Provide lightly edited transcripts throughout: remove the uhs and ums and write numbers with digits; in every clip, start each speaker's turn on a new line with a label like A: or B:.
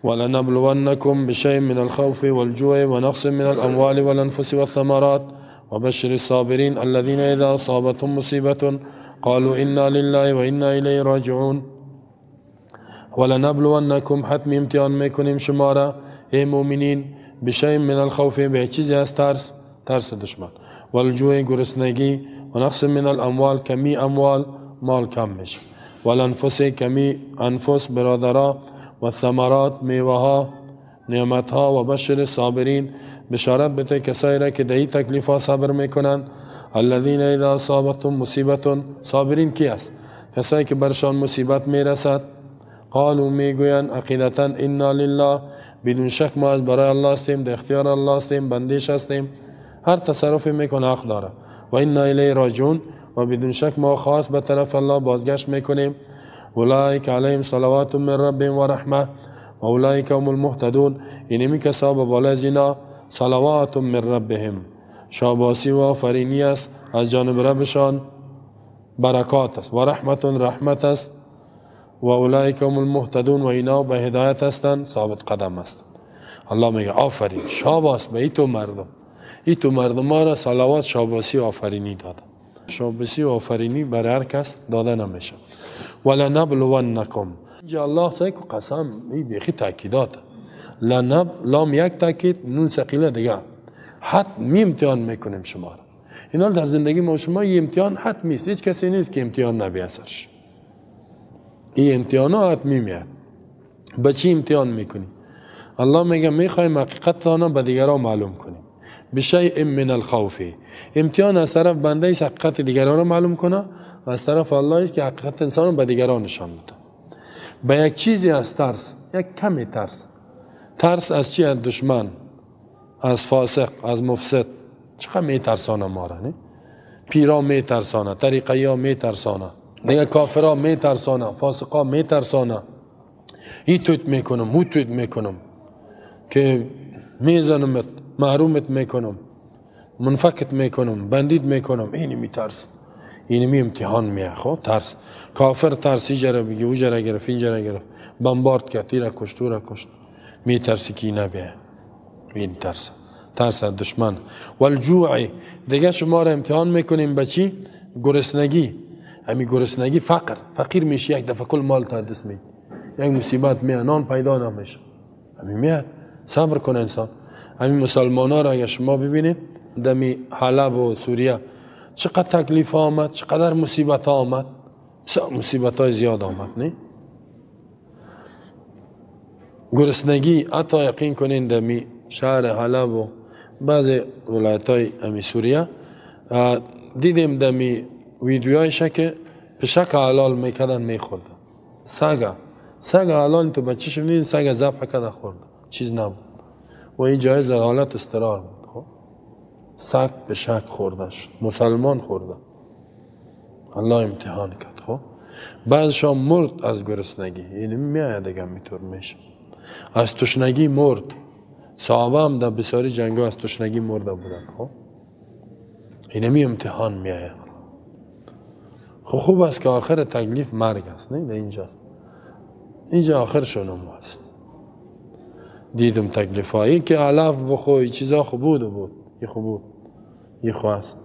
A: ولنبلونكم بشيء من الخوف والجوع ونقص من الأموال والأنفس والثمرات وبشر الصابرين الذين إذا أصابتهم مصيبة قالوا إنا لله وإنا إليه راجعون. ولنبلونكم حتم امتحان میکنیم شما را ای مؤمنین، بشیء من الخوف به چیزی از ترس، ترس دشمن، والجوع گرسنگی، و نقص من الاموال کمی اموال، مال کم میشه، والانفس کمی انفس برادرا، و ثمرات میوه ها، نعمت ها. و بشر صابرین بشارت بده کسایی را که در این تکلیف ها صبر میکنن. الذین اذا اصابتهم مصیبت، صابرین کی است؟ کسایی که برشان مصیبت میرسد. قالوا میگویند عقیدتا انا لله، بدون شک ما از برای الله هستیم، در اختیار الله هستیم، بندیش هستیم، هر تصرفی میکنه حق داره. و انا الیه راجعون، و بدون شک ما خاص به طرف الله بازگشت میکنیم. اولئک علیهم صلوات من ربهم و رحمه و اولئک هم المهتدون. اینمی کسا به بالای از اینا صلوات من ربهم، شاباسی و آفرینی است از جانب ربشان، برکات است، و رحمت رحمت است، و اولئک هم المهتدون، و اینا به هدایت هستند، ثابت قدم است. الله میگه آفرین شاباس به ایتو مردم، ایتو مردم ما را صلوات شاباسی و آفرینی داده. شاباسی و آفرینی برای هر کس داده نمیشه. ولنبلونکم، اینجا الله سعی کو قسم ای بیخی تاکیدات، لنب لام یک تاکید، نون ثقیله دیگه، حتمی امتحان میکنیم شما را. اینا در زندگی ما شما یه امتحان حتمی است، هیچ کسی نیست که امتحان نبیه سرش. این امتحان ها حتمی میاد. به چی امتحان میکنی؟ الله میگه میخوایم حقیقت را به دیگران معلوم کنیم. بشیء من الخوف، امتحان از طرف بنده است حقیقت دیگران را معلوم کنه، و از طرف الله است که حقیقت انسان را به دیگران نشان بده. به یک چیزی از ترس، یک کمی ترس. ترس از چی؟ از دشمن، از فاسق، از مفسد. چقدر میترسانه ما را، نه؟ پیرا میترسانه، طریقه ها میترسانه، دیگه کافرها میترسانه، فاسقا میترسانه. ای توت میکنم، او توت میکنم، که میزنمت، محرومت میکنم، منفکت میکنم، بندید میکنم. اینی میترس، اینی می امتحان میه. خب ترس، کافر ترسی جره بگی، او جره گرفت، این جره گرفت، بمبارد کرد، تیره کشت، او را کشت، میترسی که نبیه. این ترس، ترس از دشمن. والجوع، دیگه شما را امتحان میکنیم به چی؟ گرسنگی. همین گرسنگی، فقر، فقیر میشی یک دفعه کل مال تا دست می، یک مصیبت میاد، نان پیدا نمیشه، همین میاد. صبر کنه انسان. همین مسلمان ها را اگه شما ببینید دمی حلب و سوریه چقدر تکلیف آمد، چقدر مصیبت آمد، مصیبت های زیاد آمد، نه؟ گرسنگی، حتی یقین کنین دمی شهر حلب و بعض ولایت های امی سوریه دیدیم دمی ویدیوهایش که پشک حلال میکردن میخوردن. سگه، سگ حلال تو بچه‌ش میدین، سگ ذبح کرده خورده، چیز نبود. و این جایز در حالت اضطرار بود. خب سگ به شک خورده شد، مسلمان خورده، الله امتحان کرد. خب بعضشان مرد از گرسنگی، یعنی میآید دیگه میطور میشه، از تشنگی مرد. صحابه هم در بسیاری جنگ از تشنگی مرده بودن. خب اینمی امتحان میآید. خب خوب است که آخر تکلیف مرگ است، نه؟ در اینجاست، اینجا آخرشون هم است. دیدم تکلیف هایی که علف بخو، چیزا خوب بود و بود، یه خوب بود، یه خو است.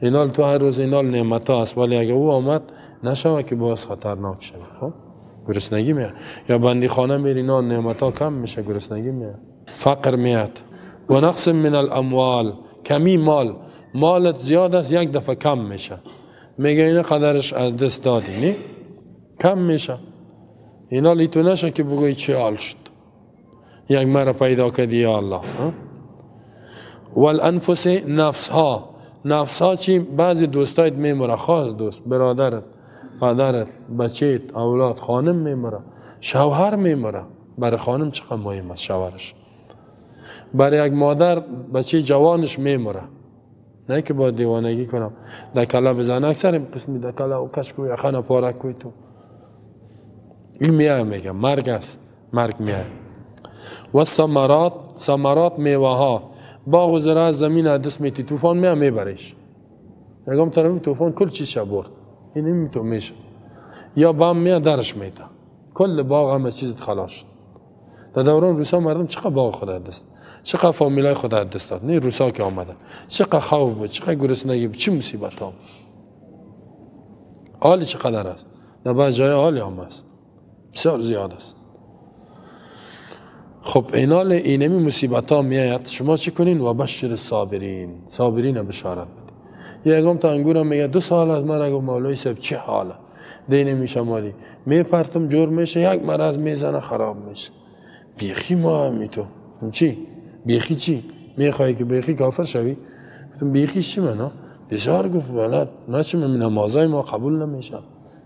A: اینال تو هر روز اینال نعمت ها است، ولی اگه او آمد نشوه که باز خطرناک شد. خب گرسنگی میاد، یا بندی خانه میری نان نعمت ها کم میشه، گرسنگی میاد، فقر میاد. و نقص من الاموال، کمی مال، مالت زیاد است یک دفعه کم میشه، میگه این قدرش از دست دادی، نه؟ کم میشه. اینا لیتو نشه که بگوی چه حال شد، یک مرا پیدا کردی یا الله. والانفس، نفس ها، نفس ها چی؟ بعضی دوستایت میمره، خاص دوست، برادرت، پدرت، بچهت، اولاد، خانم میمره، شوهر میمره. برای خانم چقدر مهم است شوهرش. برای یک مادر بچه جوانش میمره، نه که با دیوانگی کنم دکله بزنه، اکثر قسمی دکله و کشکوی اخانه پاره کوی تو این میای، میگه مرگ است، مرگ میای. و ثمرات، ثمرات میوه ها، باغ و زراعت زمین دست میتی، طوفان میای میبریش، یکم طرف طوفان کل چیز برد، این نمیتو میشه، یا بام میاد درش میته، کل باغ همه چیزت خلاص شد. در دوران روسا مردم چقدر باغ خود دست، چقدر فامیلای خود دست داد. نه روسا که آمدن چقدر خوف بود، چقدر گرسنگی بود، چه مصیبت ها. حالی چقدر است؟ در بعض جای حالی هم است، بسیار زیاد است. خب اینال اینمی مصیبت ها میآید، شما چی کنین؟ و بشر صابرین، صابرین بشارت بده. یکم تا انگورم میگه 2 سال از من اگه مولوی صاحب چه حاله دینه میشه مالی میپرتم جور میشه، یک مرض میزنه خراب میشه. بیخی ما همی تو چی؟ بیخی چی؟ میخوای که بیخی کافر شوی؟ گفتم بیخی چی منو؟ بسیار گفت بلد نه چی من نمازای ما قبول نمیشه.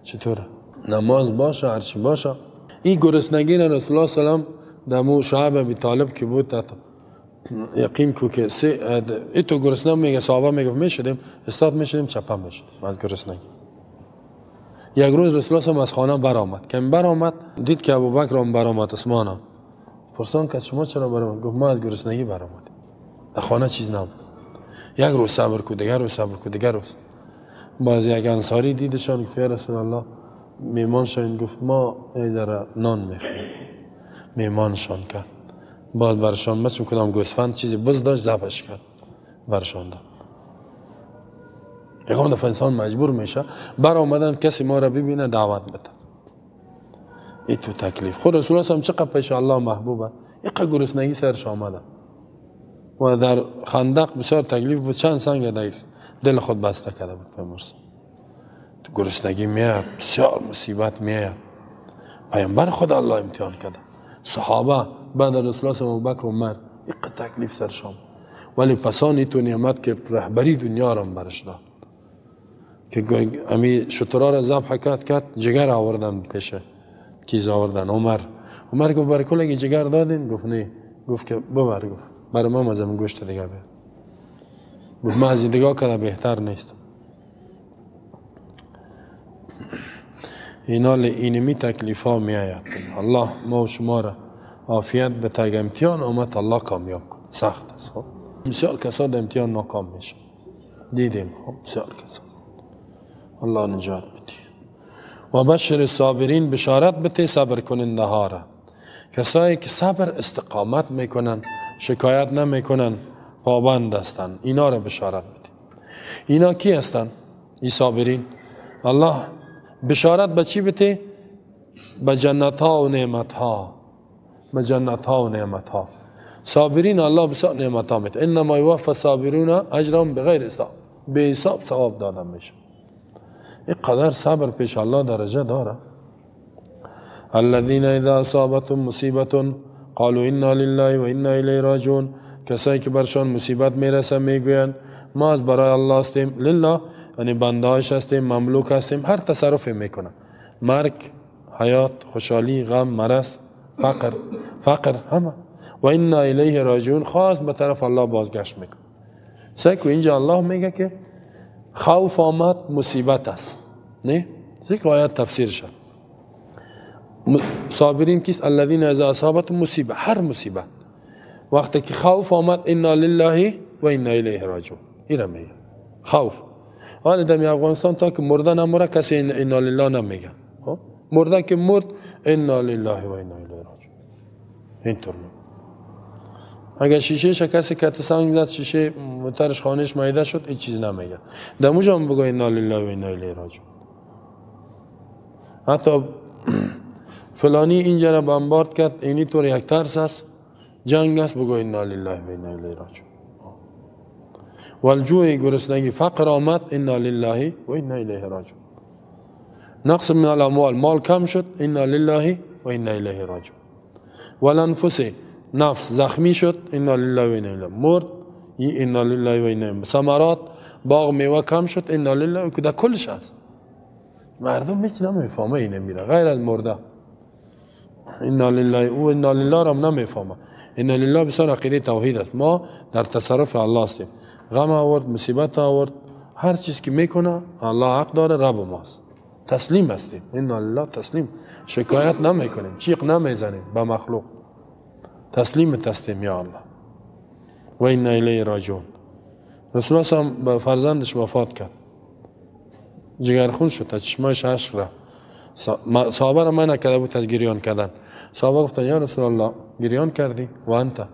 A: چطوره؟ نماز باشه هرچی باشه. این گرسنگی را رسول الله سلام دمو شعب ابی طالب که بود یقین کو که سه ایتو گرسنه میگه صحابه میگه میشدیم استاد میشدیم چپه میشدیم از گرسنگی. یک روز رسول الله از خانه برآمد، که برآمد دید که ابوبکر هم برآمد عثمان. پرسان که شما چرا برآمد؟ گفت ما از گرسنگی برآمدیم، در خانه چیز نبود. یک روز صبر کو، دیگر روز صبر کو، دیگر روز. باز یک انصاری دیدشان گفت یا رسول الله میمان شوین. گفت ما یه ذره نان میخوریم. میمانشان کرد، بعد برشان مثل کدام گوسفند چیزی بز داشت ذبحش کرد برشان داد. یکم دفعه انسان مجبور میشه بر آمدن کسی ما را ببینه دعوت بده. ای تو تکلیف خود رسول الله چقدر پیش الله محبوبه، اینقدر گرسنگی سرش آمده و در خندق بسیار تکلیف بود، چند سنگ دل خود بسته کرده بود. پیامبر تو گرسنگی میاد، بسیار مصیبت میاد. پیامبر خود الله امتحان کرده، صحابه بعد رسول الله ابوبکر و عمر اینقدر تکلیف سرش آمد، ولی پسانی تو نعمت که رهبری دنیا را برش داد که امی شترا را ذبح کرد، جگر آوردن پیش کیز آوردن عمر. عمر گفت برای کلگی جگر دادین؟ گفت نه. گفت که ببر، گفت برای ما از گوشت دیگه بده. گفت من از دیگه کده بهتر نیست. اینا اینمی تکلیف ها می آید. الله ما و شما را عافیت به تگ امتحان آمد، الله کامیاب کن. سخت است. خب بسیار کسا در امتحان ناکام میشه، دیدیم. خب بسیار کسا الله نجات بده. و بشر صابرین، بشارت بده صبر کننده ها را، کسایی که صبر استقامت میکنن، شکایت نمیکنن، پابند هستند، اینا را بشارت بده. اینا کی هستند؟ ای صابرین. الله بشارت به چی بده؟ به جنت ها و نعمت ها، به جنت ها و نعمت ها. صابرین الله بسیار نعمت ها میده. انما یوفى الصابرون اجرهم بغیر حساب، به حساب ثواب داده میشه. این قدر صبر پیش الله درجه داره. الذين اذا اصابتهم مصیبت قالوا انا لله و انا الیه راجعون. کسایی که برشان مصیبت میرسه میگویند ما از برای الله هستیم، لله یعنی بنده هستیم، مملوک هستیم، هر تصرفی میکنه، مرگ، حیات، خوشحالی، غم، مرض، فقر، فقر همه. و انا الیه راجعون، خاص به طرف الله بازگشت میکنه. سکو اینجا الله میگه که خوف آمد مصیبت است، نه؟ سکو آیات تفسیر شد. صابرین کیست؟ الذین اذا اصابتهم مصیبه، هر مصیبت وقتی که خوف آمد انا لله و انا الیه راجعون، این میگه خوف. حالا در افغانستان تا که مرده نموره کسی انا لله نمیگه، مرده که مرد انا لله و انا الیه راجعون، اینطور میگه. اگر شیشه شکست که سنگ زد، شیشه موترش خانهش میده شد، هیچ چیز نمیگه. در موجه هم بگو انا لله و انا الیه راجعون. حتی فلانی اینجا را بمبارد کرد، اینی طور یک ترس است، جنگ است، بگو انا لله و انا الیه راجعون. والجوع گرسنگی، فقر آمد، انا لله و انا الیه راجعون. نقص من الاموال، مال کم شد، انا لله و انا الیه راجعون. والانفس، نفس زخمی شد، انا لله و انا الیه، مرد، انا لله و انا الیه. ثمرات، باغ میوه کم شد، انا لله، که در کلش هست. مردم هیچ نمیفهمه اینه میره غیر از مرده. انا لله و انا لله را هم نمیفهمه. انا لله بسیار عقیده توحید است، ما در تصرف الله هستیم. غم آورد، مصیبت آورد، هر چیز که میکنه الله حق داره، رب ماست، تسلیم هستیم. انا لله تسلیم، شکایت نمیکنیم، چیق نمیزنیم به مخلوق، تسلیم تسلیم یا الله. و انا الیه راجعون. رسول الله هم به فرزندش وفات کرد، جگرخون شد، تا چشمایش اشک رفت. صحابه را منع کرده بود از گریان کردن. صحابه گفتن یا رسول الله گریان کردی و انت؟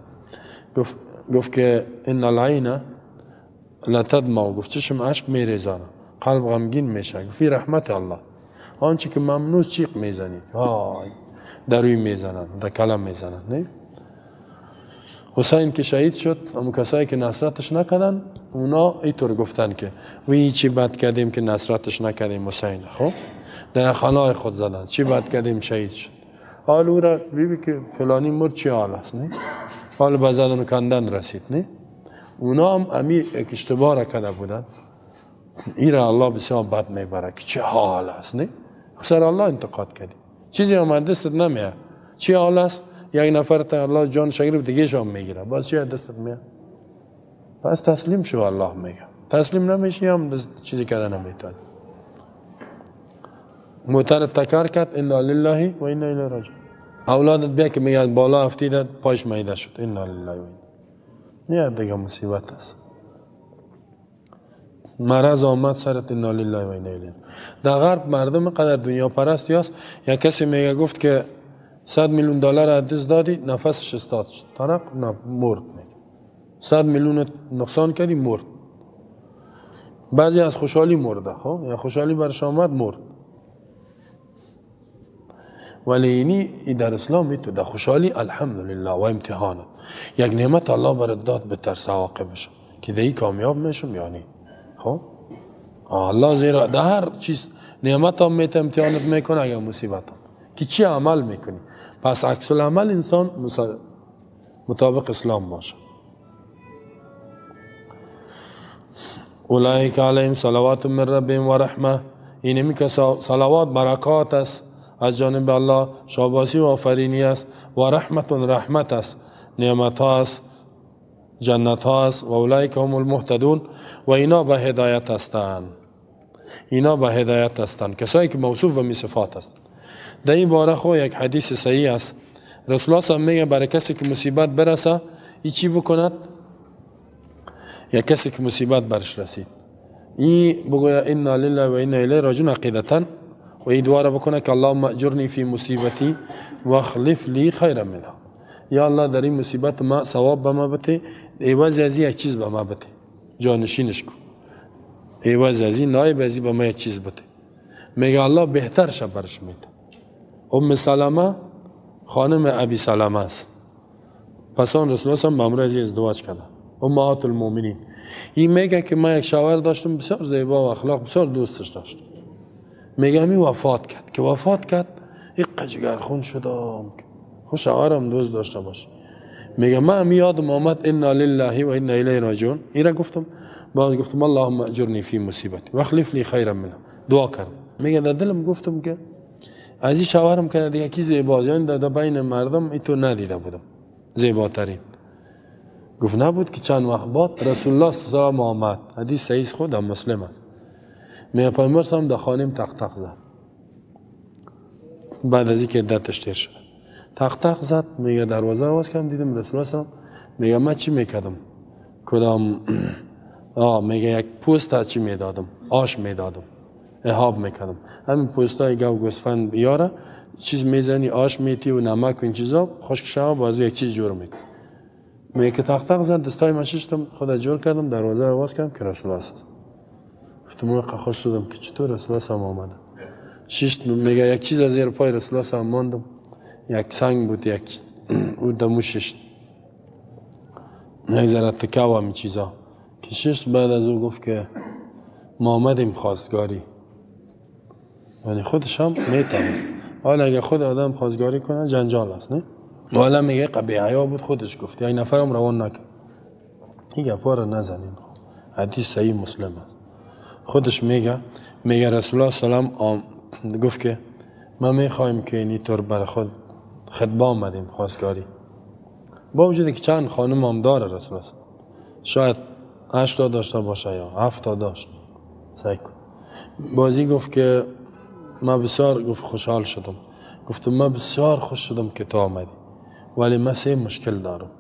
A: گفت که ان العین لتدمع، گفت چشم اشک میریزانه، قلب غمگین میشه. گفت فی رحمت الله، آنچه که ممنوع چیق میزنید، های دروی میزنن، در کلم میزنن. نه حسین که شهید شد، اما کسایی که نصرتش نکردن اونا اینطور گفتن که وی چی بد کردیم که نصرتش نکردیم حسین. خب در خانه خود زدن، چی بد کردیم شهید شد. حال او را بیبی که فلانی مرد چی حال است، نه حال به زدن و کندن رسید. نه اونا هم امی یک اشتباه را کرده بودن، ای را الله بسیار بد میبره که چه حال است. نه سر الله انتقاد کردی، چیزی آمد دستت نمیاد، چی حال است؟ یک نفر تا الله جان گرفت دیگه شام میگیره، باز چی دستت میاد؟ پس تسلیم شو، الله میگه تسلیم نمیشی هم چیزی کردن نمیتونی. موتر تکر کرد، انا لله و انا الیه راجعون. اولادت بیا که میگه بالا افتیده پاش میده شد، انا لله و انا. میاد دیگه مصیبت است. مرض آمد سرت، انا لله و انا الیه. در غرب مردم قدر دنیا پرست است، یا کسی میگه گفت که 100 میلیون دلار از دست دادی، نفسش استاد شد، طرف مرد. میگه 100 میلیون نقصان کردی، مرد. بعضی از خوشحالی مرده، خب یا خوشحالی برش آمد مرد. ولی اینی در اسلام تو در خوشحالی الحمدلله و امتحان یک نعمت الله برات داد، بترس عواقبش که دی کامیاب میشم یعنی. خب الله زیرا در هر چیز نعمت هم میته، امتحانت میکنه، اگر مصیبت هم که چی عمل میکنی. پس عکس العمل انسان مطابق اسلام باشه. اولئک علیهم صلوات من ربهم و رحمه، اینمی که صلوات برکات است از جانب الله، شاباسی و آفرینی است، و رحمت رحمت است، نعمت است، جنت است، و اولئک هم المهتدون، و اینا به هدایت هستند. اینا به هدایت هستند، کسایی که موصوف به می صفات هستند. در این باره خو یک حدیث صحیح است، رسول الله میگه برای کسی که مصیبت برسه ای چی بکند؟ یا کسی که مصیبت برش رسید ای بگویا انا لله و انا الیه راجعون عقیدتا، و ای دعا را بکنه که اللهم اجرنی فی مصیبتی واخلف لی خیرا منها، یا الله در این مصیبت ما ثواب به ما بده، عوض از یک چیز به ما بده، جانشینش کن، عوض از این نایب از به ما یک چیز بده. میگه الله بهتر شب برش میده. ام سلمه خانم ابی سلمه است، پس آن رسول الله به امر از ازدواج کرده، امهات المؤمنین. این میگه که من یک شوهر داشتم بسیار زیبا و اخلاق، بسیار دوستش داشتم. میگه می وفات کرد، که وفات کرد یک جگرخون شدم، خوش شوهرم دوست داشته باش. میگه من می یادم آمد انا لله و انا الیه راجعون، ایرا گفتم، باز گفتم اللهم اجرنی فی مصیبتی واخلف لی خیرا منها، دعا کردم. میگه در دلم گفتم که از این شوهرم که دیگه کی زیباست، یعنی در بین مردم ایتو ندیده بودم زیباترین. گفت نبود که چند وقت بعد رسول الله صلی الله علیه و آمد، حدیث صحیح خود هم مسلم است. میگه پیامبر هم در خانم تق تق زد، بعد از اینکه عدتش تیر شد تق تق زد. میگه دروازه رو باز کردم دیدم رسول الله صلی الله علیه و، میگه من چی میکردم؟ کدام میگه یک پوست چی میدادم، آش میدادم، اهاب میکردم، همین پوستای گاو گوسفند یاره چیز میزنی، آش میتی و نمک و این چیزا، خشک شوه باز یک چیز جور میکنی. میگه که تق تق زد، دستای من ششتم خود جور کردم، دروازه رو باز کردم که رسول الله است. گفتم موقع خوش شدم که چطور رسول الله هم آمده. ششت میگه یک چیز از زیر پای رسول الله هم ماندم، یک سنگ بود، یک او دمو ششت، یک ذره تکه و همین چیزا که ششت. بعد از او گفت که ما آمدیم خواستگاری، یعنی خودش هم میتواند. حالا اگه خود آدم خواستگاری کنه جنجال است، نه؟ حالا میگه قبیح حیا بود، خودش گفت، یک نفرم روان نکرد. این گپا رو نزنین، حدیث صحیح مسلم است. خودش میگه، میگه رسول الله صلی الله علیه و گفت که ما میخوایم که اینطور برای خود خطبه آمدیم خواستگاری، با وجود که چند خانم هم داره رسول الله، شاید 8 تا داشته باشه یا 7 تا داشت، سعی کن. بازی گفت که من بسیار گفت خوشحال شدم، گفتم من بسیار خوش شدم که تو آمدی، ولی من 3 مشکل دارم،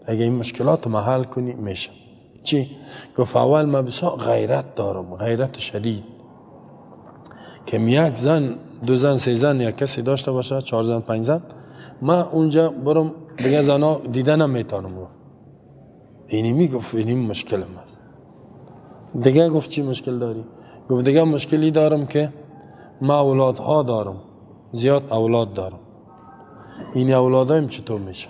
A: اگه این مشکلات ما حل کنی میشه. چی؟ گفت اول من بسیار غیرت دارم، غیرت شدید، که یک زن، دو زن، سه زن یک کسی داشته باشه، چهار زن، پنج زن، من اونجا برم دیگه زنا دیده نمیتونم. اینی میگفت اینی مشکل است. دیگه گفت چی مشکل داری؟ گفت دیگه مشکلی دارم که ما اولادها دارم، زیاد اولاد دارم، این اولادایم چطور میشه؟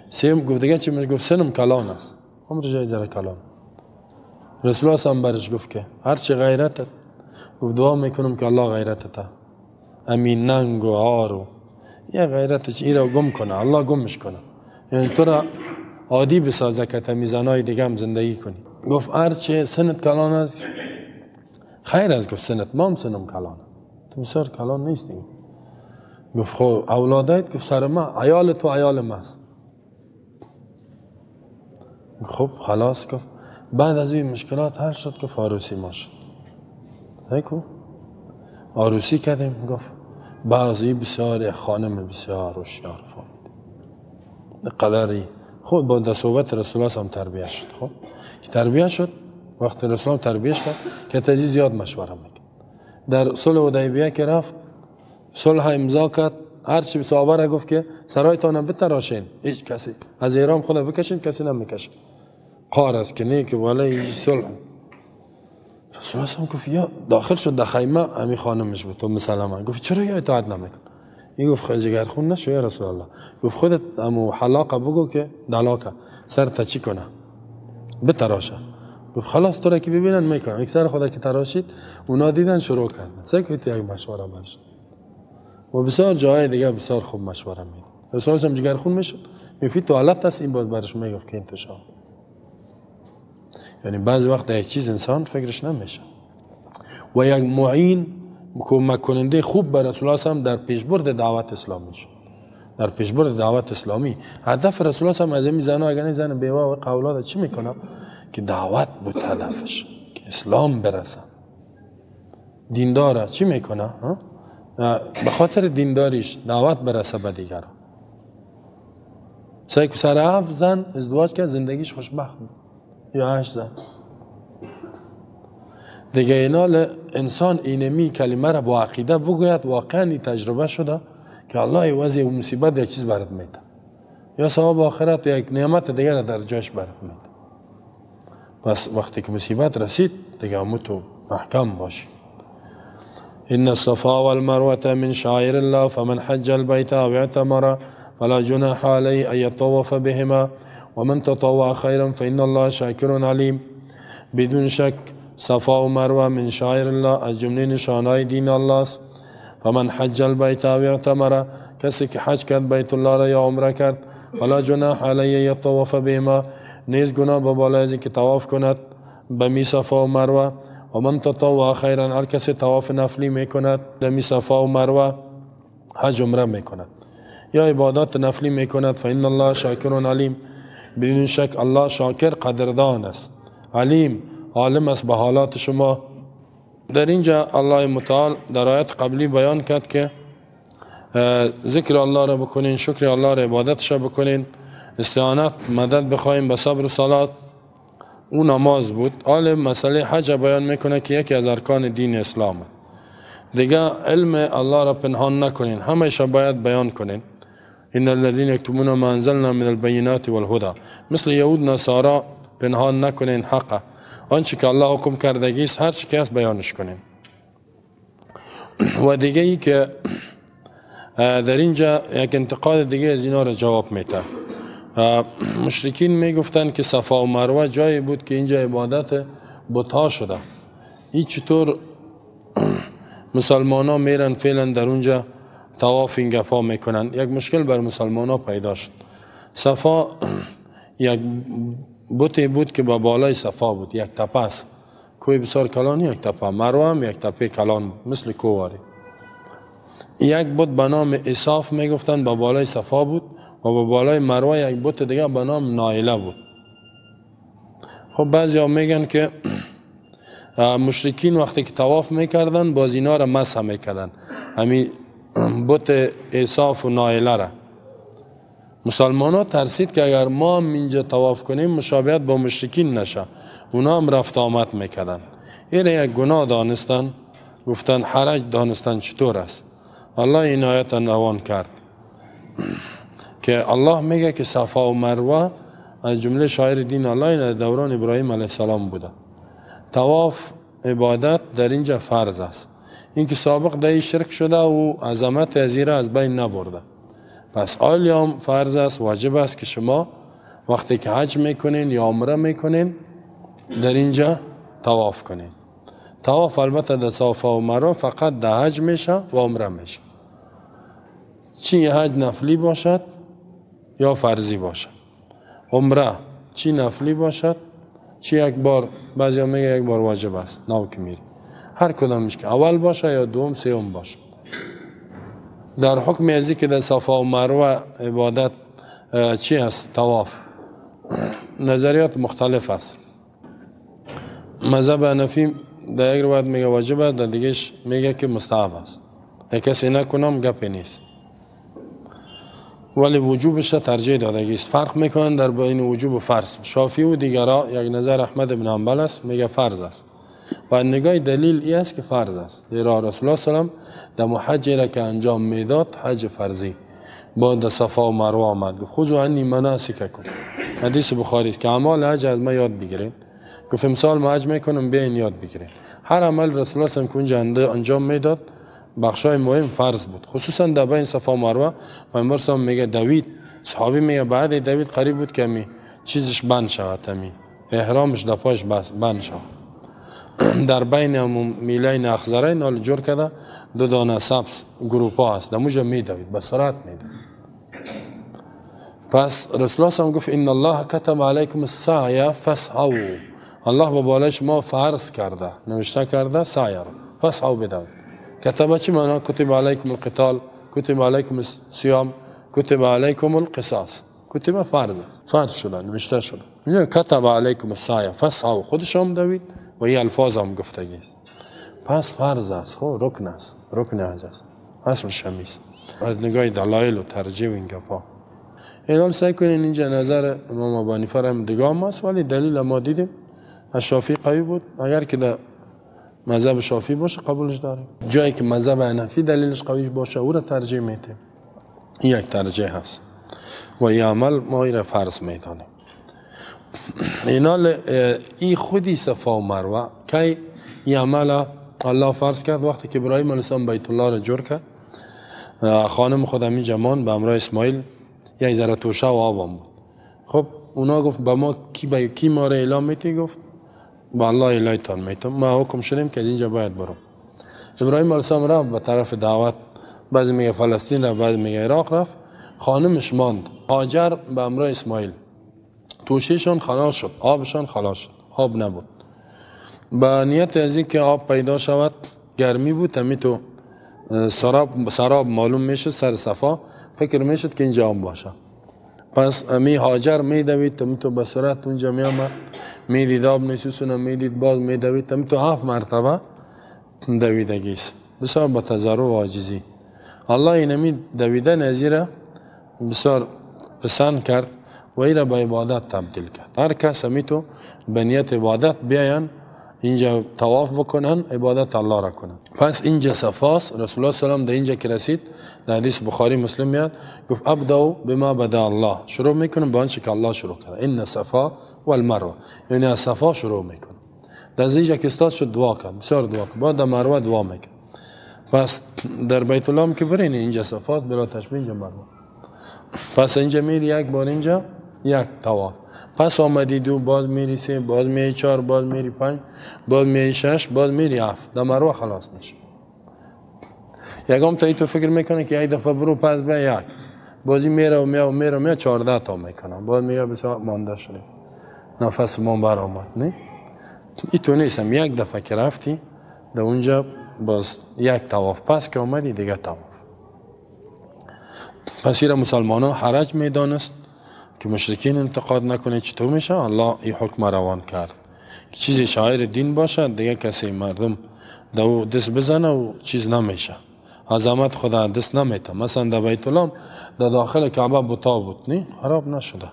A: سیم گفت دیگه چی مشکل؟ گفت سنم کلان است، عمر جای ذره کلان. رسول الله هم برش گفت که هرچی غیرتت، گفت دعا میکنم که الله غیرتت امین ننگ و عارو یه غیرتش ای را گم کنه، الله گمش کنه، یعنی تو را عادی بسازه که تمی زنای دیگه هم زندگی کنی. گفت هرچی سنت کلان است خیر است. گفت سنت مام سنم کلان، تو بسیار کلان نیستی. گفت خب اولادایت؟ گفت سر ما عیال تو عیال ما است. خب خلاص. گفت بعد از این مشکلات حل شد. گفت عروسی ما شد، هیکو عروسی کردیم. گفت بعضی بسیار خانم بسیار هوشیار فهمید قدری خود با در صحبت رسول الله هم تربیه شد. خب که تربیه شد، وقتی رسول الله تربیه کرد که تزی زیاد مشوره میکرد. در صلح حدیبیه که رفت صلح امضا کرد، هرچی به صحابه را گفت که سرایتان بتراشین، هیچ کسی از احرام خود بکشین، کسی نمیکشه، قار است که نه که ولی صلح. رسول الله گفت یا داخل شد در خیمه امی خانمش بود ام سلمه، گفت چرا یا اطاعت نمیکن؟ این گفت جگر خون نشو یا رسول الله. گفت خودت امو حلاقه بگو که دلاکه سر تا چی کنه بتراشه. گفت خلاص تو را که ببینن میکنن. یک سر خدا که تراشید اونا دیدن شروع کردن. سه یک مشوره برش و بسیار جاهای دیگه بسیار خوب مشوره میده. رسول الله هم جگر خون میشد، میفید توالت است، این باز برش میگفت که این تو شو. یعنی بعضی وقت یک چیز انسان فکرش نمیشه. و یک معین کمک کننده خوب بر رسول الله هم در پیشبرد دعوت اسلامی شد. در پیشبرد دعوت اسلامی هدف رسول الله هم از این زنها، اگر این زن بیوه و اولاد چی میکنه که دعوت بود هدفش که اسلام برسه. دینداره چی میکنه؟ به خاطر دینداریش دعوت برسه به دیگران. سر 7 زن ازدواج کرد، زندگیش خوشبخت بود، یا 8 زن دیگه. اینا انسان اینمی کلمه را با عقیده بگوید، واقعا این تجربه شده که الله وضع و مصیبت یک چیز برات میده، یا ثواب آخرت یا یک نعمت دیگر را در جایش برات میده. پس وقتی که مصیبت رسید دیگه همو تو محکم باشی. إن الصفا والمروة من شعائر الله فمن حج البيت أو اعتمر فلا جناح عليه أن يطوف بهما ومن تطوع خيرا فإن الله شاكر عليم. بدون شک صفا و مروه من شعائر الله، از جمله نشانهای دین الله است. فمن حج البيت أو اعتمر، کسی که حج کرد بیت الله را یا عمره کرد، فلا جناح علیه یطوف بهما، نیز گناه به بالای از اینکه طواف کند به می صفا و مروه. و من تطوع خیرا، هر کسی طواف نفلی میکند به می صفا و مروه، حج عمره میکند یا عبادات نفلی میکند، فإن الله شاکر علیم، بدون شک الله شاکر قدردان است، علیم عالم است به حالات شما. در اینجا الله متعال در آیت قبلی بیان کرد که ذکر الله را بکنین، شکر الله را، عبادتش را بکنین، استعانت مدد بخواهیم به صبر و صلات. او نماز بود. حال مسئله حج بیان میکنه که یکی از ارکان دین اسلام. دیگه علم الله را پنهان نکنین، همیشه باید بیان کنین. ان الذين يكتمون ما انزلنا من البينات والهدى، مثل یهود نصارا پنهان نکنین حقه، آنچه که الله حکم کردگی است هر چی که است بیانش کنین. و دیگه ای که در اینجا یک انتقاد دیگه از اینا را جواب میده. مشرکین میگفتند که صفا و مروه جایی بود که اینجا عبادت بت‌ها شده، این چطور مسلمان ها میرن فعلا در اونجا طواف این گپا میکنن؟ یک مشکل بر مسلمان ها پیدا شد. صفا یک بتی بود که با بالای صفا بود، یک تپه است، کوه بسیار کلانی، یک تپه. مروه هم یک تپه کلان بود مثل کواری. یک بت به نام اساف میگفتن با بالای صفا بود، و با بالای مروه یک بت دیگه به نام نایله بود. خب بعضی ها میگن که مشرکین وقتی که طواف میکردن باز اینا را مسح میکردن، همین بت اساف و نایله را. مسلمان ها ترسید که اگر ما هم اینجا طواف کنیم مشابهت با مشرکین نشه، اونا هم رفت آمد میکردن. این یک گناه دانستن، گفتن حرج دانستن چطور است. الله این آیت روان کرد که الله میگه که صفا و مروه از جمله شاعر دین الله این دوران ابراهیم علیه السلام بوده. طواف عبادت در اینجا فرض است. اینکه سابق در شرک شده و عظمت ازیره از بین نبرده. پس آلیام فرض است، واجب است که شما وقتی که حج میکنین یا عمره میکنین در اینجا طواف کنین. طواف البته در صفا و مروه فقط در حج میشه و عمره میشه. چی حج نفلی باشد یا فرضی باشد، عمره چی نفلی باشد چی یک بار، بعضی میگه یک بار واجب است نو که میری، هر کدامش که اول باشه یا دوم سوم باشه. در حکم ازی که در صفا و مروه عبادت چی است طواف، نظریات مختلف است. مذهب حنفی در یک روایت میگه واجب است، در دیگهش میگه که مستحب است، کسی نکنم گپی نیست، ولی وجوبش ترجیح دادگی است. فرق میکنن در بین وجوب و فرض. شافعی و دیگرا یک نظر احمد بن حنبل است، میگه فرض است و نگاه دلیل ای است که فرض است، زیرا رسول الله صلی الله علیه و سلم در حج را که انجام میداد حج فرضی با در صفا و مروه آمد، گفت خذوا عنی مناسککم. حدیث بخاری است که اعمال حج از ما یاد بگیرین. گفت امسال ما حج میکنم بیاین یاد بگیرین. هر عمل رسول الله صلی الله علیه و سلم که انجام میداد بخشای مهم فرض بود، خصوصا در بین صفا و مروه. پیامبر صلی الله علیه و میگه دوید، صحابی میگه بعد دوید قریب بود که می چیزش بند شود، می احرامش در پاش بند شود. در بین میلین اخضرین حال جور کرده دو دانه سبز گروپ ها است، در موجه میدوید به سرعت میدوید. پس رسول الله گفت ان الله کتب علیکم السعی فاسعوا، الله به بالای شما فرض کرده، نوشته کرده سعی را، فاسعوا بدوید. کتب چی معنا؟ کتب علیکم القتال، کتب علیکم الصیام، کتب علیکم القصاص. کتب فرض، فرض شده، نوشته شده. کتب علیکم السعی فاسعوا، خودش هم دوید و این الفاظ هم گفتگی است. پس فرض است، خب رکن است، رکن حج است، اصل شمیست از نگاه دلایل و ترجیح و این گپا. این حال سعی کنین اینجا نظر امام ابو حنیفه هم دیگه است، ولی دلیل ما دیدیم از شافعی قوی بود. اگر که در مذهب شافعی باشه قبولش داریم، جایی که مذهب حنفی دلیلش قوی باشه او را ترجیح میدیم. این یک ترجیح هست و این عمل ما را فرض میدانیم. اینال ای خودی صفا و مروه کی این عمل الله فرض کرد وقتی که ابراهیم علیه السلام بیت الله را جور کرد، خانم خود همین جمان به همراه اسماعیل یک ذره توشه و آب بود. خب اونا گفت به ما کی ما را اعلام میتی؟ گفت با الله اعلایتان میتم، ما حکم شدیم که از اینجا باید برم. ابراهیم علیه السلام رفت به طرف دعوت، بعضی میگه فلسطین رفت، بعضی میگه عراق رفت. خانمش ماند هاجر به همراه اسماعیل. توشهشان خلاص شد، آبشان خلاص شد، آب نبود. با نیت از اینکه آب پیدا شود، گرمی بود، همی تو سراب معلوم میشد سر صفا، فکر میشد که اینجا آب باشه. پس می هاجر میدوید، همی تو به سرعت اونجا میآمد، میدید آب نیست، میدید باز میدوید، همی تو 7 مرتبه دویدگی است، بسیار با تضرع و عاجزی. الله اینمی دویدن از را بسیار پسند کرد و ای را به عبادت تبدیل کرد. هر کس همی تو به نیت عبادت بیاین اینجا طواف بکنن، عبادت الله را کنن. پس اینجا صفاست. رسول الله صلی الله علیه و در اینجا که رسید، در حدیث بخاری مسلم میاد، گفت ابداو بما بدا الله، شروع میکنم به آنچه که الله شروع کرد. ان صفا والمروه، یعنی از صفا شروع میکنم. در اینجا که استاد شد دعا کرد، بسیار دعا کرد، بعد در مروه دعا میکرد. پس در بیت الله هم که برین اینجا صفاست، بلا تشبیه اینجا مروه. پس اینجا میری یک بار اینجا یک طواف، پس آمدی 2، باز میری 3، باز میری 4، باز میری 5، باز میری 6، باز میری 7، در مروه خلاص میشه. یکم تا ای تو فکر میکنه که یک دفعه برو پس به یک، بازی میره و میره و میره و میره 14 تا میکنه، باز میگه بسیار مانده شده، نفس ما بر آمد. نه ای تو نیستم، یک دفعه که رفتی در اونجا باز یک طواف، پس که آمدی دیگه طواف. پس ایره مسلمان ها حرج میدانست که مشرکین انتقاد نکنه چطور میشه. الله این حکم روان کرد که چیزی شاعر دین باشد دیگه کسی مردم دو دست بزنه و چیز نمیشه، عظمت خدا دست نمیته. مثلا در بیت الله در داخل کعبه بتا بود، نه خراب نشده.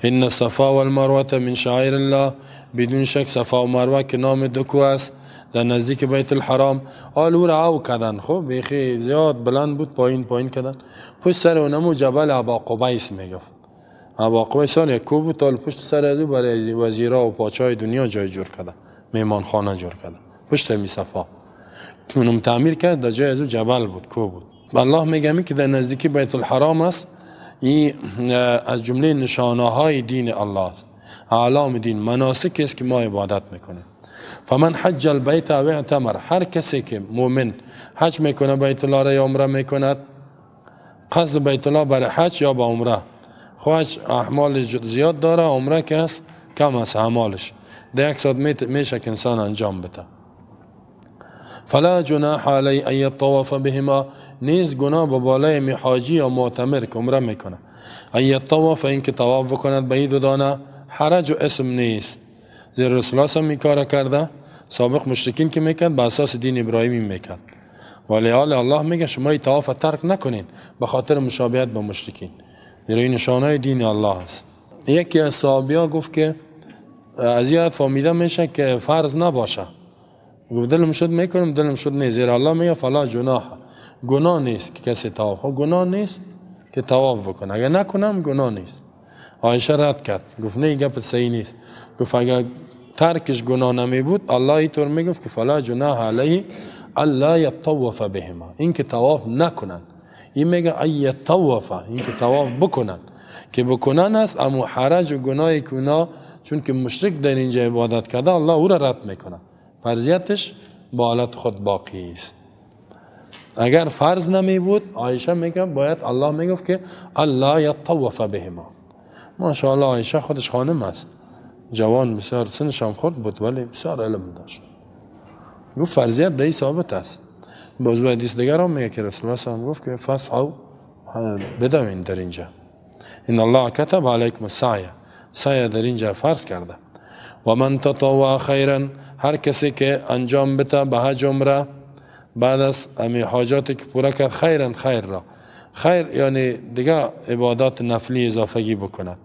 A: ان الصفا والمروه من شعائر الله، بدون شک صفا و مروه که نام دو کوه است در نزدیک بیت الحرام. آل او را او کردن، خب بیخی زیاد بلند بود، پایین پایین کردن. پشت سر اونمو جبل ابا قبیس میگفت. ابا قبیس یک کوه بود، تا پشت سر از او برای وزیرا و پاچای دنیا جای جور کردن، میمانخانه جور کردن پشت می صفا. اونم تعمیر کرد، در جای از او جبل بود، کوه بود. الله میگه که در نزدیکی بیت الحرام است، این از جمله نشانه های دین الله است، اعلام دین، مناسک است که ما عبادت میکنیم. فمن حج البیت او اعتمر، هر کسی که مؤمن حج میکنه بیت الله را یا عمره میکند، قصد بیت الله برای حج یا با عمره، خو حج اعمال زیاد داره، عمره که است کم است اعمالش، در یک ساعت میشه که انسان انجام بده. فلا جناح علی ان یطوف بهما، نیز گناه به بالای میحاجی یا معتمر که عمره میکنه، ان یطوف، این که طواف بکند به این دو دانه، حرج و اسم نیست. زیرا رسول الله هم این کار کرده، سابق مشرکین که میکرد به اساس دین ابراهیمی میکرد، ولی حال الله میگه شما این طواف ترک نکنین به خاطر مشابهت با مشرکین، زیرا این نشانه دین الله است. یکی از صحابیا گفت که از این فهمیده میشه که فرض نباشه، گفت دلم شد میکنم، دلم شد نیست. زیرا الله میگه فلا جناح، گناه نیست که کسی طواف، گناه نیست که طواف بکنه، اگر نکنم گناه نیست. عایشه رد کرد، گفت نه گپ صحیح نیست. گفت اگر ترکش گناه نمی بود الله اینطور میگفت که فلا جناح علیه الا یطوف بهما، این که طواف نکنن. این میگه ای یطوف، این که طواف بکنن، که بکنن است، اما حرج و گناهی که اونا چون که مشرک در اینجا عبادت کرده الله او را رد میکنه، فرضیتش با حالت خود باقی است. اگر فرض نمی بود عایشه میگه باید الله میگفت که الله یطوف بهما. ماشاءالله عایشه خودش خانم است، جوان بسیار سنش هم خرد بود ولی بسیار علم داشت. گفت فرضیت در ثابت است. باز حدیث دیگر هم میگه که رسول الله هم گفت که فسعوا، بدوین در اینجا، ان الله کتب علیکم السعی، سعی در اینجا فرض کرده. و من تطوع خیرا، هر کسی که انجام بده به حج عمره بعد از امی حاجاتی که پورا کرد، خیرا، خیر را، خیر یعنی دیگه عبادات نفلی اضافگی بکند.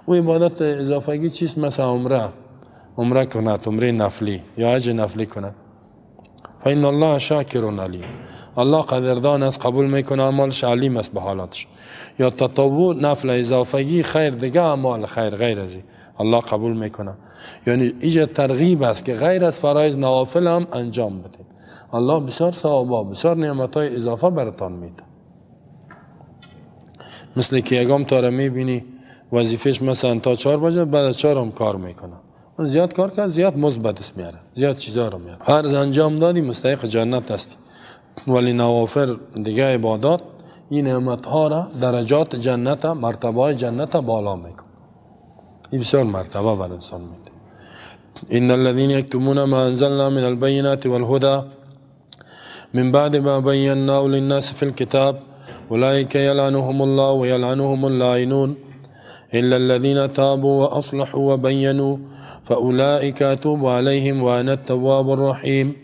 A: او عبادت اضافگی چیست؟ مثلا عمره، عمره کند، عمره نفلی یا حج نفلی کند. فإن الله شاکر علیم، الله قدردان است، قبول میکنه اعمالش، علیم است به حالاتش. یا تطوع نفل اضافگی خیر دیگه اعمال خیر غیر از الله قبول میکنه. یعنی ایجا ترغیب است که غیر از فرایض نوافل هم انجام بدید. الله بسیار ثوابا، بسیار نعمتهای اضافه براتان میده. مثل که یگام تا را میبینی وظیفهش مثلا تا 4 بجه، بعد از 4 هم کار میکنه، اون زیاد کار کرد زیاد مزد به دست میاره، زیاد چیزا رو میاره. فرض انجام دادی مستحق جنت هستی، ولی نوافل دیگه عبادات این نعمت ها را، درجات جنت، مرتبه های جنت بالا میکنه. این بسیار مرتبه بر انسان میده. ان الذين يكتمون ما انزلنا من البينات والهدى من بعد ما بيناه للناس في الكتاب اولئك يلعنهم الله ويلعنهم اللاعنون الا الذين تابوا واصلحوا وبينوا فاولئك اتوب عليهم وانا التواب الرحيم.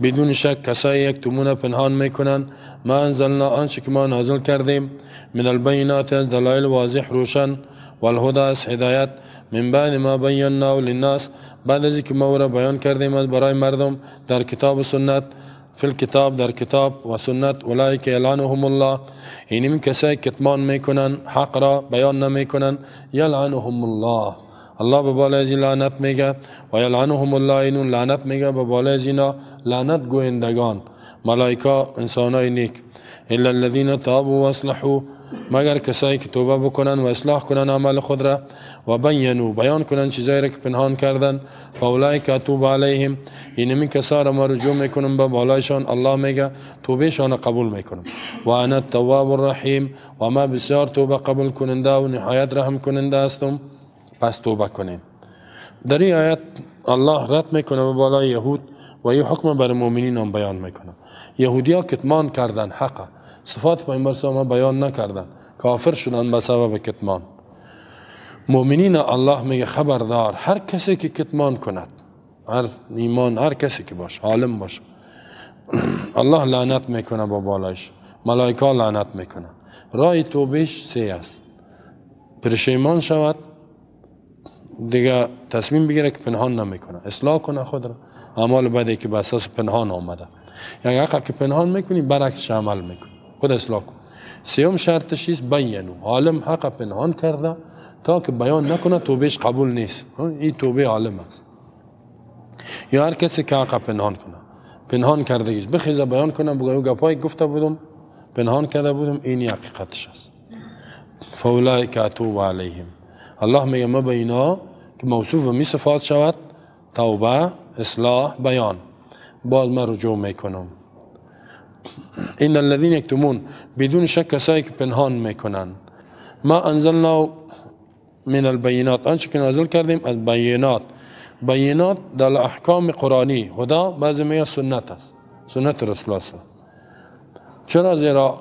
A: بدون شک کسایی یکتمون پنهان میکنن ما انزلنا، آنچه که ما نازل کردیم، من البینات، دلایل واضح روشن، والهدى از هدایت، من بعد ما بیناه للناس، بعد از اینکه ما او را بیان کردیم برای مردم در کتاب و سنت، فی الکتاب، در کتاب و سنت، اولئک یلعنهم الله، اینم کسایی کتمان میکنن حق را بیان نمیکنن، یلعنهم الله، الله به بالای از این لعنت میگه، و یلعنهم اللاعنون، لعنت میگه به بالای از اینا لعنت گویندگان، ملائکه، انسانای نیک. الا الذين تابوا واصلحوا، مگر کسایی که توبه بکنن و اصلاح کنن عمل خود را، و بینوا، بیان کنن چیزایی را که پنهان کردن، فاولئک اتوب علیهم، اینمی کسا را ما رجوع میکنم به بالایشان، الله میگه توبهشان قبول میکنم، و انا التواب الرحیم، و ما بسیار توبه قبول کننده و نهایت رحم کننده هستم. پس توبه کنیم. در این آیت الله رد میکنه به بالای یهود و این حکم بر مؤمنین هم بیان میکنه. یهودی ها کتمان کردن حقه، صفات پیامبر صلی الله بیان نکردن، کافر شدن به سبب کتمان. مؤمنین الله میگه خبردار، هر کسی که کتمان کند، هر ایمان، هر کسی که باشه، عالم باشه، الله لعنت میکنه با بالایش، ملائکه لعنت میکنه. راه توبهش سه است: پشیمان شود، دیگه تصمیم بگیره که پنهان نمیکنه، اصلاح کنه خود را. اعمال بدی که به اساس پنهان آمده، یعنی حق که پنهان میکنی برعکسش عمل میکنی، خود اصلاح کن. سوم شرطش است بینو، عالم حق پنهان کرده تا که بیان نکنه توبهش قبول نیست. این توبه عالم است. یا هر کسی که حق پنهان کنه، پنهان کردگیش بخیزه بیان کنه، بگه گپای گفته بودم پنهان کرده بودم، این حقیقتش است. فاولئک اتوب علیهم. الله میگه ما به اینا که موصوف به می صفات شود، توبه، اصلاح، بیان، باز من رجوع میکنم. ان الذين یکتمون، بدون شک کسایی که پنهان میکنن، ما انزلنا من البینات، آنچه که نازل کردیم از بینات. بینات در احکام قرآنی، هدا بعضی میگه سنت است، سنت رسول الله. چرا؟ زیرا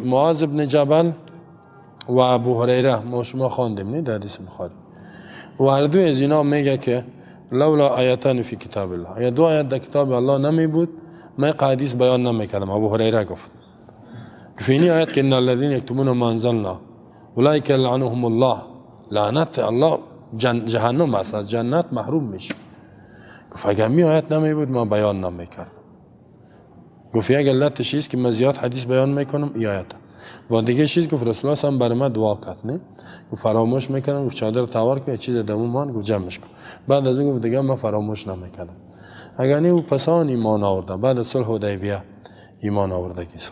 A: معاذ بن جبل و ابو هریره ما شما خواندیم نه در حدیث بخاری، و هر دوی از اینا میگه که لولا آیتان فی کتاب الله، اگر دو آیت در کتاب الله نمی بود من حدیث بیان نمیکردم. ابو هریره گفت فینی آیت که ان الذین یکتمون ما انزلنا اولئک لعنهم الله، لعنت الله جهنم است، از جنت محروم میشه. گفت اگر می آیت نمی بود ما بیان نمیکردم. گفت یک علتش است که من زیاد حدیث بیان میکنم ای آیت. با دیگه چیز گفت رسول الله هم برای من دعا کرد، نه گفت فراموش میکردم، گفت چادر تاور کن، چیز دمو مان، گفت جمعش کن. بعد از اون گفت دیگه من فراموش نمیکردم. اگر نه او پسان ایمان آورده، بعد از صلح حدیبیه ایمان آورده کیس،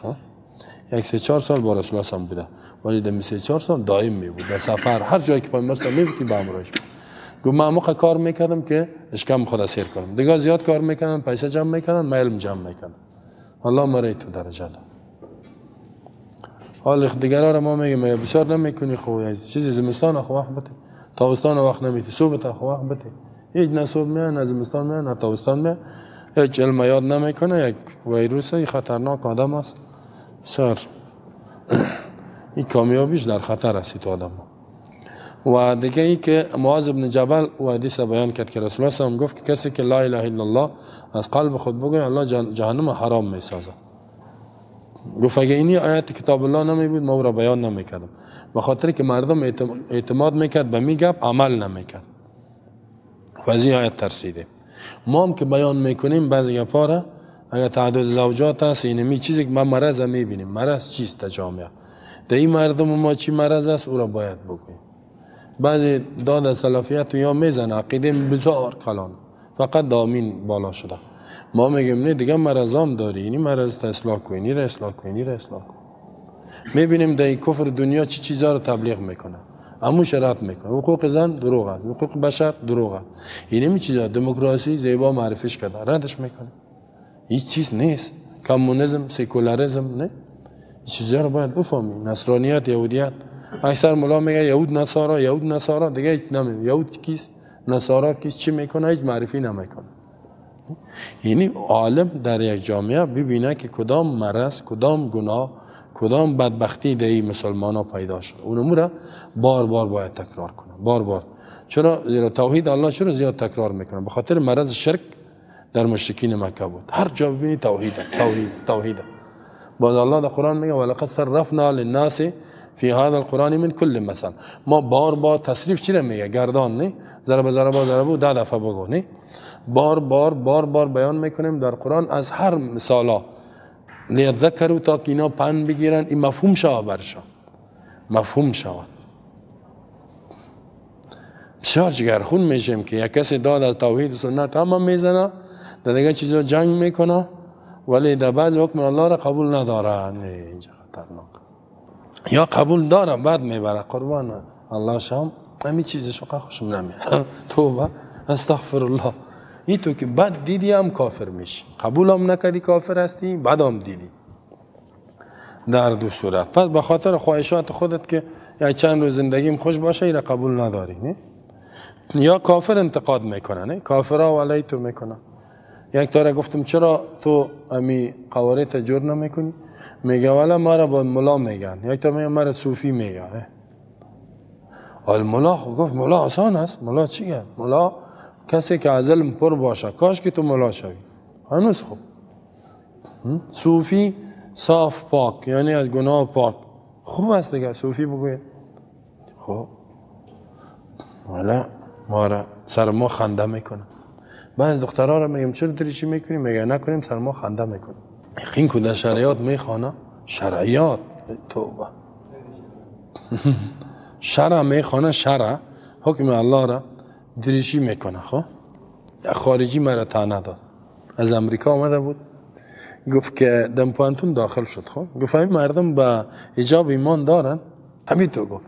A: یک 3-4 سال با رسول الله هم بوده، ولی در 3-4 سال دائم می بود در سفر، هر جایی که پیامبر می بود به همراهش بود. گفت من موقع کار میکردم که اشکم خدا سیر کنم، دیگه زیاد کار میکردم، پیسه جمع میکردم، من علم جمع میکردم، الله مرا تو درجه داد. حال دیگرا را ما میگیم بسیار نمیکنی، خو چیزی زمستان خو وقت بده، تابستان وقت نمیتی، صبح خو وقت بده، هیچ نه صبح میاد نه زمستان میاد نه تابستان میاد، هیچ علم یاد نمیکنه، یک ویروس خطرناک آدم است. سر این کامیابیش در خطر است تو آدم. و دیگه ای که معاذ بن جبل و حدیث بیان کرد که رسول الله هم گفت که کسی که لا اله الا الله از قلب خود بگه الله جهنم حرام میسازد. گفت اگه اینی آیت کتاب الله نمی بود ما او را بیان نمیکردم، به خاطر که مردم اعتماد میکرد به میگپ عمل نمیکرد و از این آیت ترسیده. ما هم که بیان میکنیم بعضی گپا را، اگر تعدد زوجات است اینمی چیزی که ما مرض میبینیم، مرض چیست در جامعه، در این مردم ما چی مرض است او را باید بگوییم. بعضی داد سلفیت یا میزنه عقیده بسیار کلان فقط دامین بالا شده، ما میگیم نه دیگه مرضام داری، اینی مرض اصلاح کن، اینی را اصلاح کن، اینی را اصلاح کن. میبینیم در این کفر دنیا چی چیزا رو تبلیغ میکنه، اموش رد میکنه، حقوق زن دروغ است، حقوق بشر دروغ است، اینمی چیزا دموکراسی زیبا معرفیش کرده ردش میکنه، هیچ چیز نیست. کمونیسم، سکولاریسم، نه این چیزا رو باید بفهمی. نصرانیت، یهودیت، اکثر ملا میگه یهود نصارا، یهود نصارا، دیگه هیچ نمیگه یهود کیست نصارا کیست چی میکنه، هیچ معرفی نمیکنه. یعنی عالم در یک جامعه ببینه که کدام مرض، کدام گناه، کدام بدبختی در این مسلمان ها پیدا شد، اونمو را بار بار باید تکرار کنه، بار بار. چرا؟ زیرا توحید الله چرا زیاد تکرار میکنه؟ به خاطر مرض شرک در مشرکین مکه بود. هر جا ببینی توحید، توحید، توحید. باز الله در قرآن میگه ولقد صرفنا للناس فی هذا القرآن من کل مثل. ما بار بار تصریف چی میگه؟ گردان، نه ضرب ضرب ضرب 10 دفعه بگو، نه بار بار بار بار بیان میکنیم در قرآن از هر مثالا لیذکروا، تا که اینا پند بگیرن، این مفهوم شود برشان، مفهوم شود. بسیار جگرخون میشیم که یک کسی داد از توحید و سنت همه میزنه، در دیگه چیزا جنگ میکنه، ولی در بعض حکم الله را قبول نداره. نه اینجا خطرناک. یا قبول داره بعد میبره قربان الله شام همین چیزش خوشم نمیاد، توبه استغفر الله. این تو که بد دیدی هم کافر میشی، قبول هم نکردی کافر هستی، بد هم دیدی در دو صورت. پس به خاطر خواهشات خودت که یا چند روز زندگیم خوش باشه این را قبول نداری، نه؟ یا کافر انتقاد میکنه، نه کافرها ولی تو میکنه. یک تاره گفتم چرا تو امی قواره جور نمیکنی؟ میگه والا ما را با ملا میگن. یک تا میگه مرا صوفی میگن. حال ملا گفت ملا آسان است. ملا چیه؟ ملا کسی که از علم پر باشه، کاش که تو ملا شوی. هنوز خوب. صوفی صاف پاک، یعنی از گناه پاک، خوب است دیگه صوفی بگوید. خب والا ما را سر ما خنده میکنه. بعض دخترها را میگم چرا دریشی میکنی؟ میگه نکنیم سر ما خنده میکنه. یقین کو در شرعیات میخوانه، شرعیات توبه شرع میخوانه، شرع حکم الله را دریشی میکنه. خب خارجی مرا طعنه داد، از امریکا آمده بود، گفت که دم پوانتون داخل شد. خب گفت این مردم به حجاب ایمان دارن؟ همین تو گفت،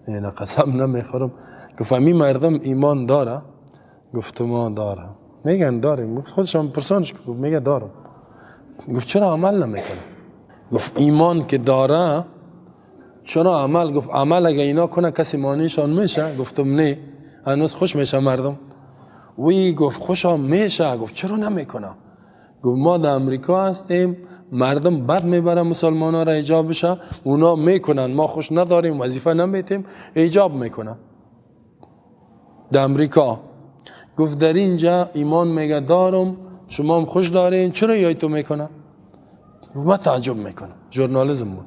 A: نه قسم نمیخورم. گفت همین مردم ایمان داره؟ گفت ما دارم. میگن داریم. گفت خودشان پرسانش گفت میگه دارم. گفت چرا عمل نمیکنه؟ گفت ایمان که داره چرا عمل؟ گفت عمل اگه اینا کنه کسی مانعشان میشه؟ گفتم نه، هنوز خوش میشه مردم. وی گفت خوشم میشه. گفت چرا نمیکنه؟ گفت ما در امریکا هستیم، مردم بد میبرن مسلمان ها را حجاب بشه، اونا میکنن، ما خوش نداریم، وظیفه نمیتیم، حجاب میکنن در امریکا. گفت در اینجا ایمان میگه دارم، شما هم خوش دارین، چرا یای تو میکنه؟ من تعجب میکنم. ژورنالیسم بود،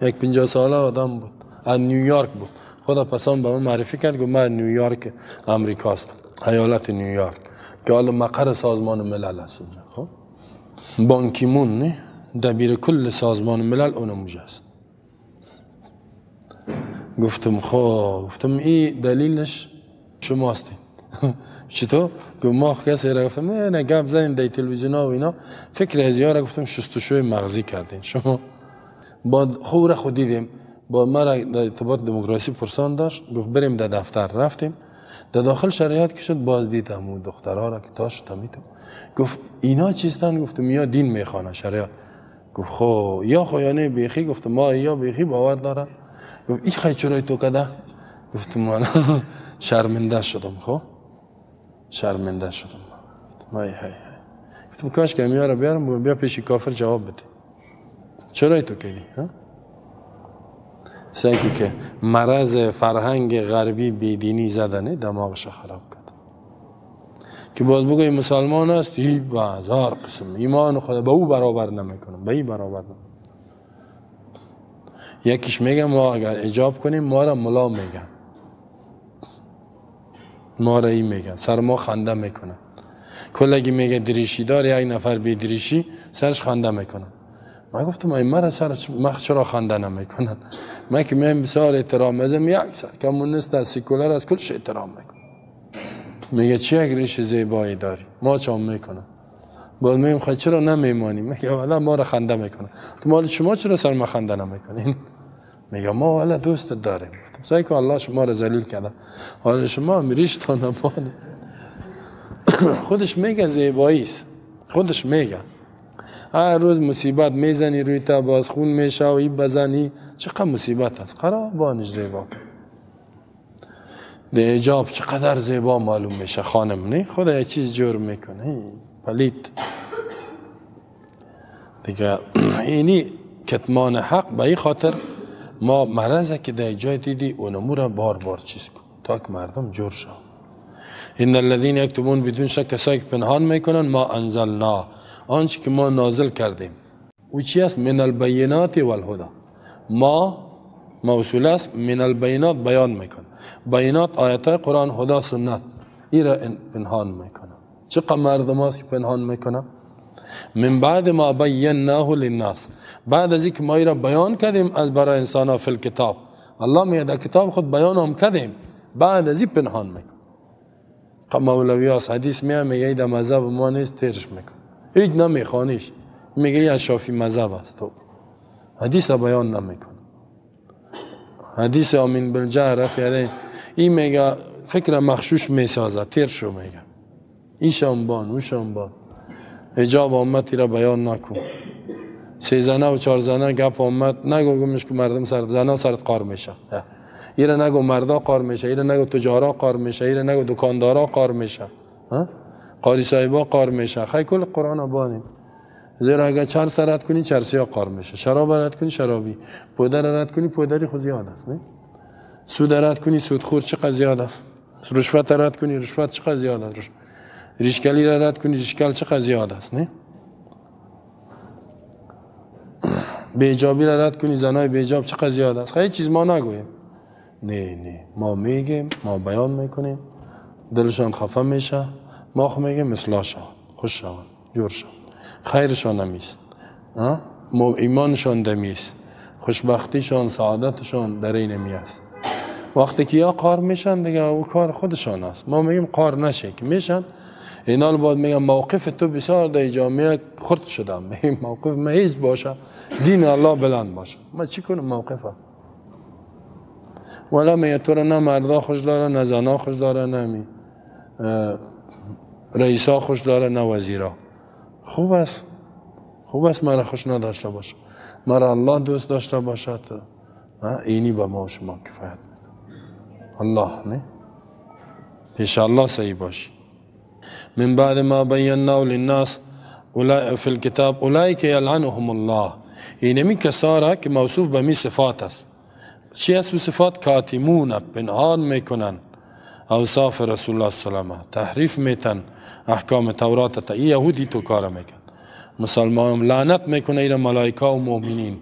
A: یک 50 ساله آدم بود، از نیویورک بود. خدا پسان به من معرفی کرد، گفت من نیویورک امریکا هستم، ایالت نیویورک که حالا مقر سازمان ملل هست. خب بانکیمون نه دبیر کل سازمان ملل اونم است. گفتم خب، گفتم این دلیلش شما هستین. چطور؟ گفت ما کسی را گفتم نه گپ زدین در تلویزیون ها و اینا، فکر از یارا گفتم شستشوی مغزی کردین شما. بعد خو را خود دیدیم، با ما را در ارتباط دموکراسی پرسان داشت، گفت بریم در دفتر. رفتیم در داخل شرایط که شد، باز دیدم و دخترها را که تا شد همیتم. گفت اینا چیستن؟ گفتم یا دین میخوانه شریعت. گفت خو یا خو یا نه بیخی. گفتم ما یا بیخی باور دارن. گفت این خیلی چرا تو کده؟ گفتم من شرمنده شدم. خو شرمنده شدم. گفتم ای های های. گفتم کاش که میاره بیارم بیا پیش کافر جواب بده چرا تو کردی؟ ها؟ سعی که مرض فرهنگ غربی بیدینی زدنه دماغش خراب کرد که باز بگوی مسلمان است، هی به هزار قسم ایمان خدا به او برابر نمیکنم، به این برابر نمیکنم. یکیش میگه ما اگر ایجاب کنیم ما را ملا میگن، ما را این میگن، سر ما خنده میکنن. کلگی میگه دریشی دار، یک نفر بی دریشی سرش خنده میکنن. من گفتم این مرا سر من چرا خنده نمیکنن؟ من که میام بسیار احترام میدم، یک سر کمونیست است، سکولار است، کلش احترام میکنم. میگه چه یک ریش زیبایی داری، ما چام میکنم. باز میگم خب چرا نمیمانی؟ میگه والا ما را خنده میکنن. تو مال شما چرا سر ما خنده نمیکنین؟ میگه ما والا دوست داریم. گفتم سعی کن الله شما را ذلیل کرده، حالا شما هم ریش تا نمانه. خودش میگه زیبایی است، خودش میگه. هر روز مصیبت میزنی روی تا باز خون میشه و این بزنی، چقدر مصیبت است. قرار بانش زیبا ده ایجاب چقدر زیبا معلوم میشه خانم، نه خدا یه چیز جور میکنه پلید دیگه. اینی کتمان حق به این خاطر ما مرضه که در جای دیدی اونمو را بار بار چیز کن تا که مردم جور شد. ان الذين یکتمون بدون شک کسایی که پنهان میکنن ما انزلنا، آنچه که ما نازل کردیم، او چی است؟ من البینات والهدى. ما موصول است، من البینات بیان میکنه، بینات آیات قرآن، هدا سنت، این را پنهان میکنه. چقدر مردم هست که پنهان میکنه؟ من بعد ما بیناه للناس، بعد از اینکه ما این را بیان کردیم از برای انسان ها فی الکتاب، الله میگه در کتاب خود بیان هم کردیم، بعد از این پنهان میکنه. مولوی هاست حدیث میگه، میگه در مذهب ما نیست، تیرش میکنه، هیچ نمیخوانیش، میگه یه شافی مذهب است، تو حدیث را بیان نمیکنه. حدیث امین بالجهر رفع این میگه فکر مخشوش میسازه، تیر شو میگه، این شنبان او شنبان، حجاب آمد را بیان نکن، 3 زنه و 4 زنه گپ آمد نگو، گمش که مردم سر زنه سرت قار میشه، ایره نگو مردا قار میشه، ایره نگو تجارا قار میشه، ایره نگو دکاندارا قار میشه، قاری صاحبا قار میشه. خیلی کل قرآن بانیم، زیرا اگر چرس رد کنی چرسیا قار میشه، شراب رد کنی شرابی، پودر رد کنی پودری خو زیاد است، نه؟ سود رد کنی سودخور چقدر زیاد است، رشوت رد کنی رشوت چقدر زیاد است، ریشکلی را رد کنی ریشکل چقدر زیاد است، نه؟ بیجابی را رد کنی زنای بیجاب چقدر زیاد است. خیلی چیز ما نگوییم، نه نه، ما میگیم، ما بیان میکنیم، دلشان خفه میشه، ما خو میگیم اصلاح شوند، خوش شوند، جور شوند، خیرشان نمیست، ایمانشان دمیست، خوشبختیشان، سعادتشان در این نمی است. وقتی که یا قار میشن دیگه او کار خودشان است. ما میگیم قار نشه که میشن. اینا باید میگم موقف تو بسیار در جامعه خرد شدم، میگم موقف ما هیچ باشه، دین الله بلند باشه، ما چی کنم موقفه؟ ولی میگه تو را نه مردا خوش داره، نه زنا خوش داره، نه می رئیسا خوش داره، نه وزیرا. خوب است، خوب است مرا خوش نداشته باشه، مرا الله دوست داشته باشد، اینی به ما و شما کفایت میکنه. الله نه پیش الله صحیح باشه. من بعد ما بیناه للناس فی الكتاب اولئک یلعنهم الله. اینمی کسا که موصوف به می صفات است. چی است صفات؟ کاتمون، پنهان میکنن اوصاف رسول الله صلی الله علیه و تحریف میتن احکام تورات تا. ای یهودی تو کار میکن، مسلمان لعنت میکنه اینا ملائکه و مؤمنین.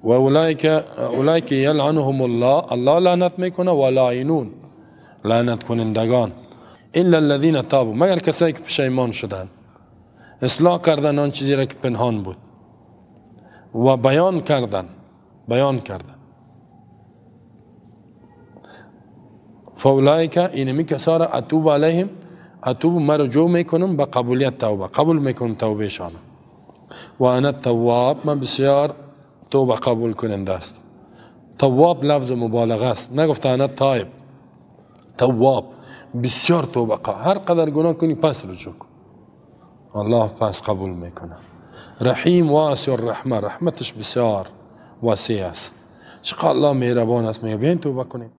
A: و اولئک یلعنهم الله، الله لعنت میکنه، و لاعنون، لعنت کنندگان. الا الذين تابوا، مگر کسایی که پشیمان شدن، اصلاح کردن آن چیزی را که پنهان بود و بیان کردن، بیان کردن. فاولئک، اینمی کسا را اتوب علیهم، اتوب مرجو میکنم به قبولیت توبه، قبول میکنم توبه شان. و انا التواب، من بسیار توبه قبول کننده است. تواب لفظ مبالغه است، نگفت انا تایب، تواب بسیار توبه، هر قدر گناه کنی پس رجوع کن، الله پس قبول میکنه. رحیم واسع الرحمه، رحمتش بسیار واسع است. چقدر الله مهربان است، میگه بیاین توبه کنیم.